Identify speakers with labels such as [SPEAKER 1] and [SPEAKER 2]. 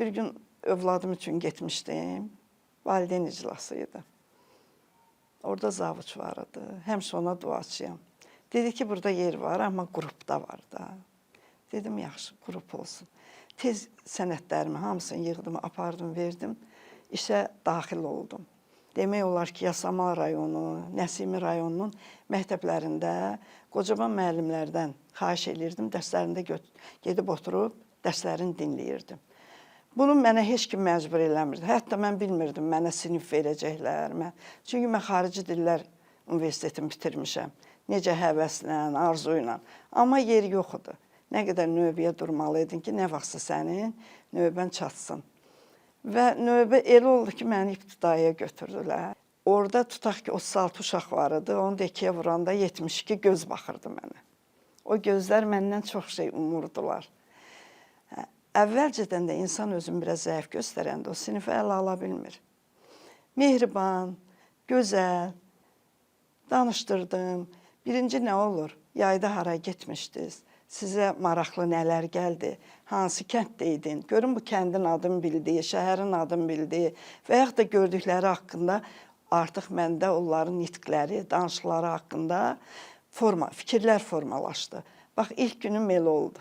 [SPEAKER 1] Bir gün övladım üçün getmişdim. Valideyn iclası idi. Orada zavuç var idi. Həmişə ona duaçıyam. Dedi ki, burada yer var, amma qrupda var da. Dedim, yaxşı, qrup olsun. Tez sənədlərimi hamısını yığdım, apardım, verdim. İşə daxil oldum. Demək olar ki, Yasamal rayonu, Nəsimi rayonunun məktəblərində qocaman müəllimlərdən xahiş elirdim, dərslərində gedib oturub dərslərini dinləyirdim. Bunu mənə heç kim məcbur eləmirdi. Hətta mən bilmirdim mənə sinif verəcəklər. Çünki mən xarici dillər universitetini bitirmişəm. Necə həvəslə, arzu ilə. Amma yer yox idi. Nə qədər növbəyə durmalı idin ki, nə vaxtsa sənin növbən çatsın. Və növbə elə oldu ki, məni ibtidaiyə götürdülər. Orada tutaq ki, 36 uşaq var idi. Onu da ikiyə vuranda 72 göz baxırdı mənə. O gözlər məndən çox şey umurdular. Hə, əvvəlcədən də insan özünü biraz zəif göstərəndə o sinifə əl ala bilmir. Mehriban, gözəl, danışdırdım. Birinci nə olur? Yayda hara getmişdiniz? Sizə maraqlı nələr gəldi? Hansı kənddə idin? Görün bu kəndin adını bildiyi, şəhərin adını bildiyi və yaxud da gördükləri haqqında artıq məndə onların nitqləri, danışıqları haqqında fikirlər formalaşdı. Bax, ilk günüm elə oldu.